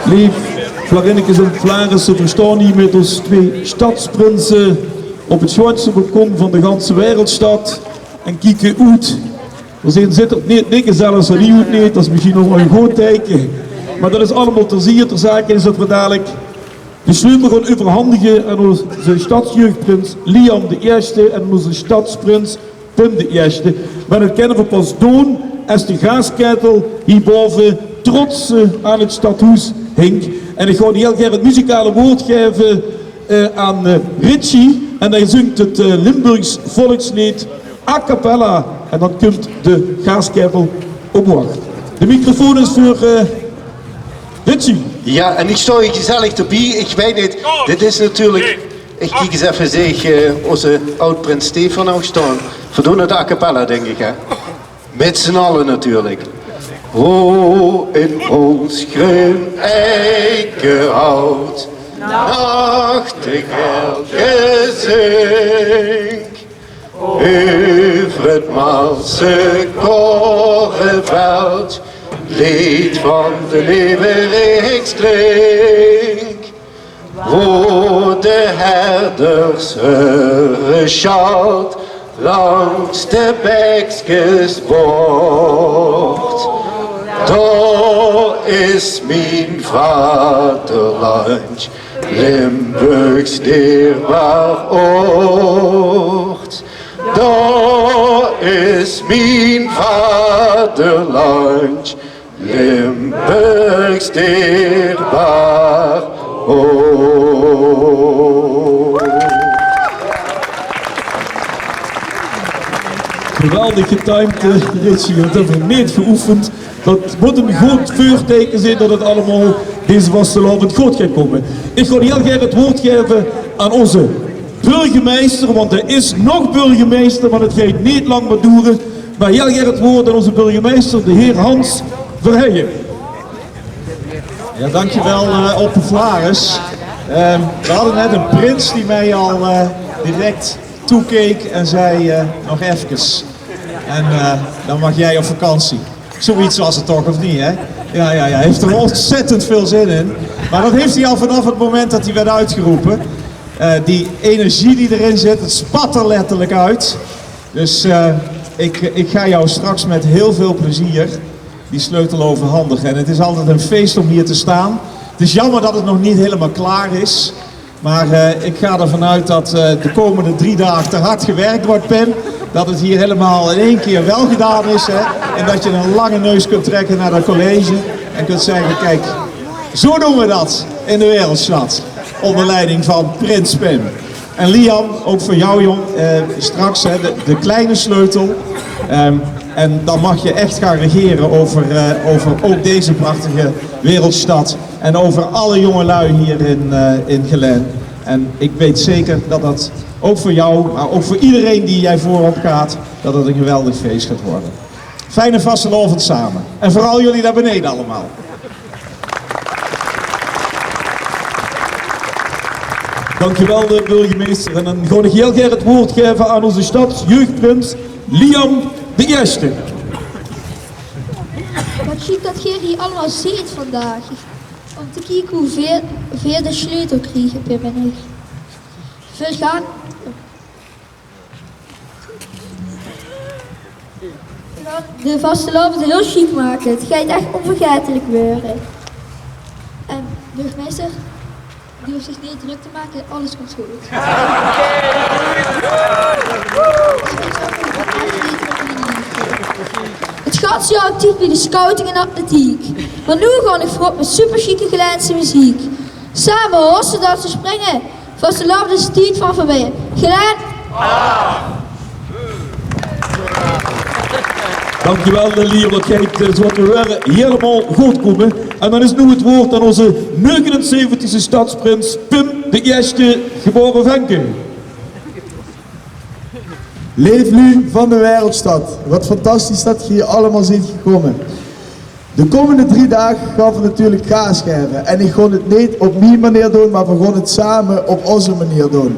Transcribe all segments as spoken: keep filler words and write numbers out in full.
Leef Flarinnekes en Flaarisse, veer staon hie mit ós twee sjtadsprinse op 't sjoonste balkon van de ganse wereldsjtad en kieke oet. Veer zeen, zit 't neet, neet gezellig, zoe hie oet neet, dat is mesjien nog waal e good teike. Mer dat is allemaol ter zier, ter zake is dat veer dalik de sjleutel gaon euverhandige aan ózze sjtadsjeugprins Liam d'n Ierste en ózze sjtadsprins Pim d'n Ierste. Mer dat kinne veer pas doon es de gaaskaetel hie bove trots, eh, aan 't sjtadhoes hingk. En ich gaon hieël gaer 't muzikale woord gaeve, eh, aan, eh, Richie. En dae zingk 't, eh, Limburgs volksleed a cappella. En dan kump de gaaskaetel ómhoeg. De microfoon is veur, eh, Richie. Ja, en ich sjtaon hie gezellig d'rbie. Ich weit neet, dit is natuurlik, ich kiek ins effe, zeen ich, eh, ózze aod-prins Stefan ouch sjtaon. Veer doon 't a cappella, dink ich, hè? Mit z'n alle natuurlik. Wo in ós greun eikehout nachtegaelke zingk, euver 't Malse korreveld, leed van de leeuwerik klink. Wo de herders heure sjald langs de bekskes boort. Dao is mien vaderlandj, Limburgs dierbaar oord. Dao is mien vaderlandj, Limburgs dierbaar oord. Geweldig getimed, eh, Richie, dat höbbe veer neet geoefend. Dat mót e good veurteike zeen dat 't allemaol deze vastelaovend good geit kómme. Ich gaon hieël gaer 't woord gaeve aan ózze burgemeister, want d'r is nog burgemeister, mer 't geit neet lang mieë doere. Mer hieël gaer 't woord aan ózze burgemeister, de heer Hans Verheijen. Ja, dankjewel, eh, opperflaris. Ehm, we hadden net een prins die mij al, eh, direct toekeek en zei, eh, "Nog efkes. En, eh, dan mag jij op vakantie." Zoiets was het toch, of niet, hè? Ja, ja, ja. Hij heeft er ontzettend veel zin in. Maar dat heeft hij al vanaf het moment dat hij werd uitgeroepen. Eh, die energie die erin zit, het spat er letterlijk uit. Dus, eh, ik, ik ga jou straks met heel veel plezier die sleutel overhandigen. En het is altijd een feest om hier te staan. Het is jammer dat het nog niet helemaal klaar is. Maar, eh, ik ga ervan uit dat, eh, de komende drie dagen hard gewerkt wordt, Pim. Dat het hier helemaal in één keer wel gedaan is, hè. En dat je een lange neus kunt trekken naar dat college. En kunt zeggen: "Kijk, zo doen we dat in de Wereldstad. Onder leiding van Prins Pim." En Liam, ook voor jou, jong, eh, straks, hè, de, de kleine sleutel. Ehm, en dan mag je echt gaan regeren over, eh, over ook deze prachtige Wereldstad. En over alle jongelui hier in, eh, in Gelaen. En ik weet zeker dat dat ook voor jou, maar ook voor iedereen die jij voorop gaat, dat het een geweldig feest gaat worden. Fijne vastelaovend samen. En vooral jullie daar beneden allemaal. Dankjewel, de burgemeister. En dan gaon ich hieël gaer het woord gaeve aan ózze stadsjeugprins Liam de Ierste. Wat sjiek dat geer hie allemaol zeet vandaag. Óm te kieke wie veer, veer de sleutel kriege, Pim en ich. Veer gaon de vastelaovend hieël sjiek make. Het geit ech ónvergaetelik waere. En burgemeister, doe hoofs dich neet drök te make, alles kump good. Het ganse jaor actief bie de scouting en atletiek. Mer noe gaon ich veur op mit supersjieke Gelaense meziek. Same hosse, danse, springe. Vastelaovend is de tied van veurbie. Gelaen! Dankjewel, eh, Liam. Dat geit, eh, zoeat veer waere, hieëlemaol good kómme. En dan is noe het woord aan ózze negenenzeventigste stadsprins, Pim de Ierste, gebaore Venke. Leef luuj van de Wereldstad, wat fantastisch dat geer hie allemaol zeet gekómme. De kómmende drie daag gaon veer natuurlik gaas gaeve. En ich gaon het neet op mien meneer doon, mer veer gaon het same op ózze meneer doon.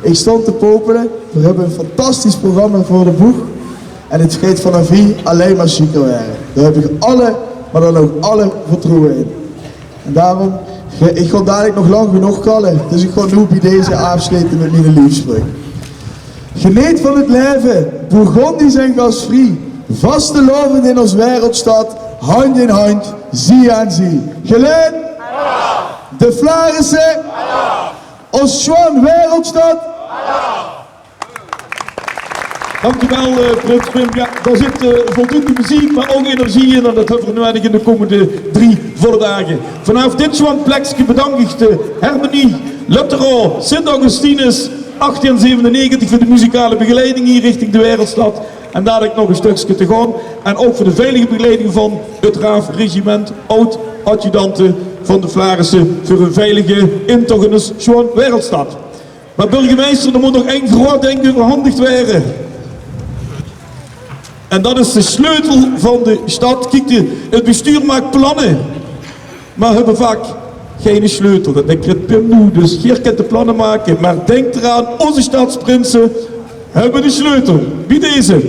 Ich stóng te popele, veer höbbe ein fantastisch programma veur de boeg. En het geit vanaaf hie allein mer sjieker waere. Dao höb ich alle, mer dan ouch alle vertroewe in. En daoróm, ge-, ich gaon dalik nog lang genóg kalle, dus ich gaon noe bie deze aafsjlete mit miene leefspreuk. Geneet van het laeve, Bourgondisch en gasvrie. Vastelaovend in ós Wereldstad, handj in handj, zie aan zie. Gelaen! De Flaarisse! Ós sjoean Wereldstad! Dankjewel, eh, prins Pim. Jao, dao zit, eh, voldoende meziek, mer ouch energie in. En dat höbbe veer nuuedig in de kómmende drie volle daag. Vanaaf dit sjoean plekske bedank ich de hermenie, Lutero, Sint Augustinus, achttieën zevenennegentig, veur de muzikale begeleiding hie richting de Wereldstad. En dalik nog ein stökske te gaon. En ouch veur de veilige begeleiding van het RAAF Regiment, aod-adjudante van de Flaarisse, veur ein veilige intoch in ós sjoean Wereldstad. Mer burgemeister, d'r mót nog ein groeat dink euverhandig waere. En dat is de sjleutel van de stad. Kiek, de, het bestuur maak planne, mer höbbe vaak geine sjleutel. Dat dink ich, Pim, noe. Dus geer kint de planne make, mer dink d'raan, ózze stadsprinse höbbe de sjleutel. Bie deze.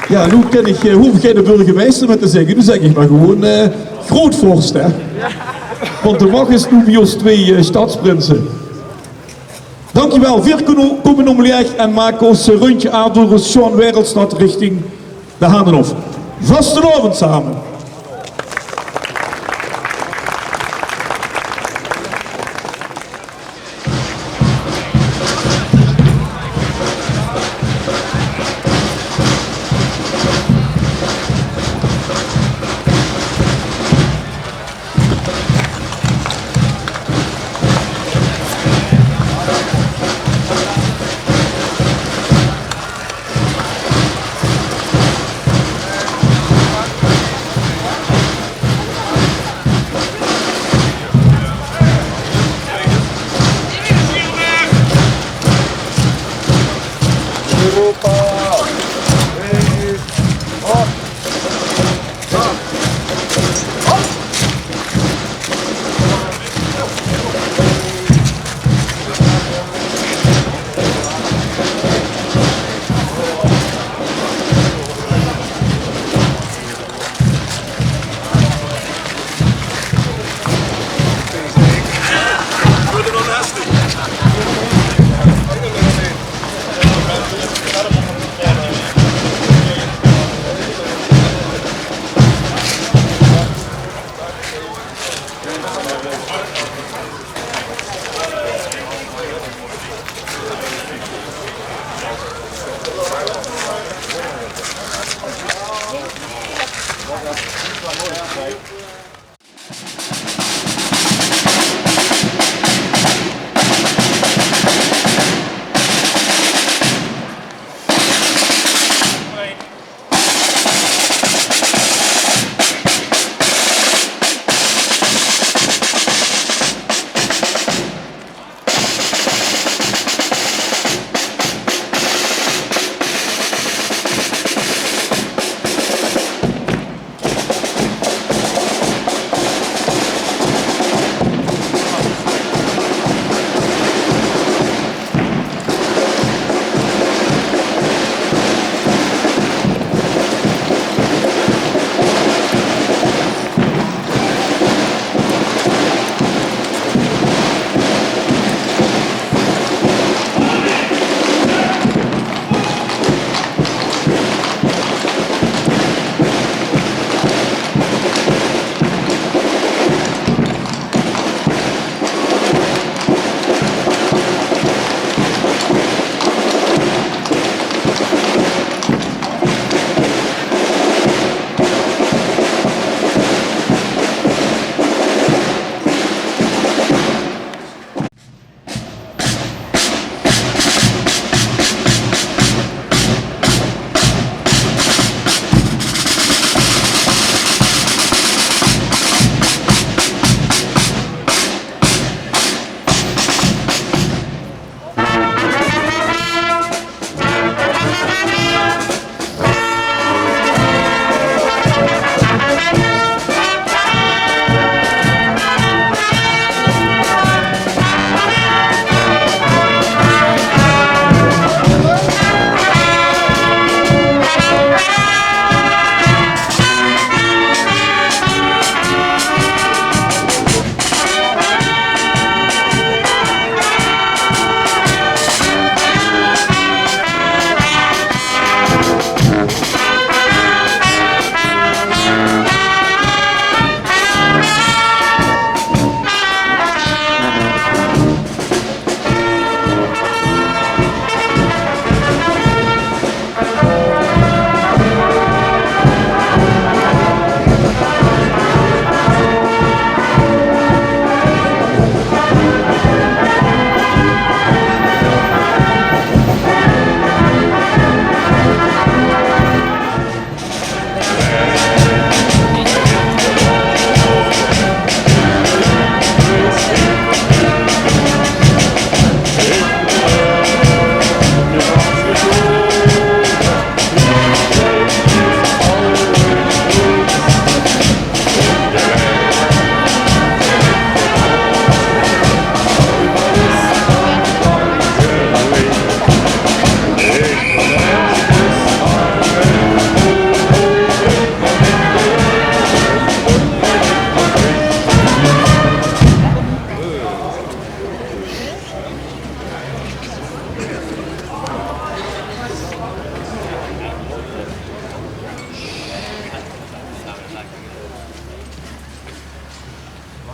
Jao, noe kin ich, eh, hoof ich geine burgemeister mieë te zègke. Noe zègk ich mer gewoon, eh, grootvorst, hè. Want de mach is noe bie ós twee, eh, stadsprinse. Dankjewel, veer kómme, kómme ómlieg en make ós, eh, rundje aaf door ós sjoean Wereldstad richting de Hanenhof. Vastelaovend same.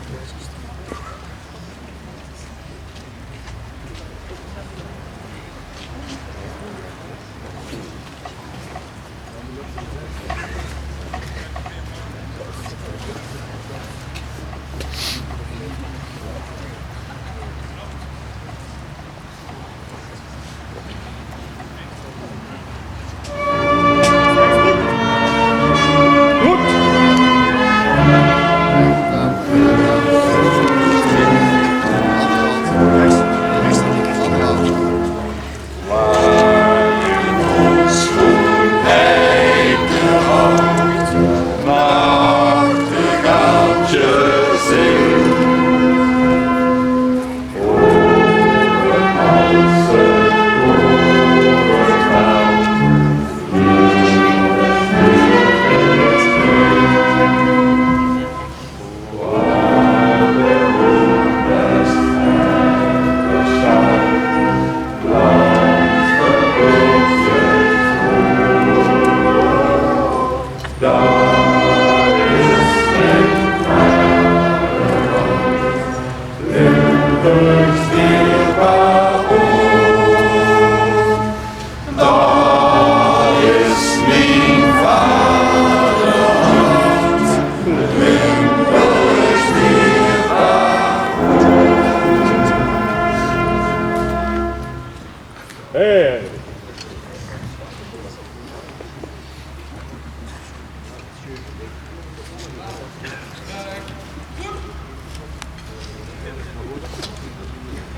Hey.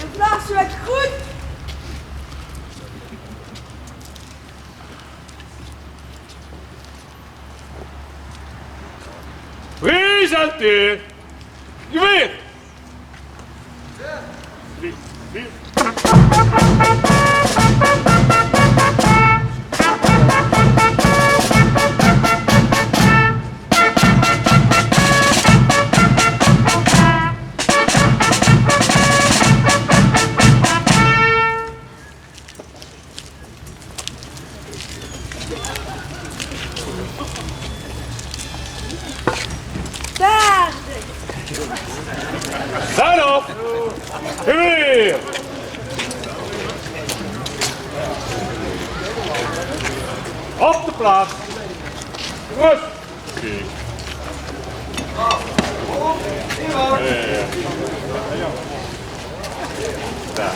Een flesje wit groen. Presenteer. Geweer. Daar! Zet op! Geweer! Op de plaats! Rust! Oké. Ja, ja, ja. Daar.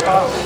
Zo.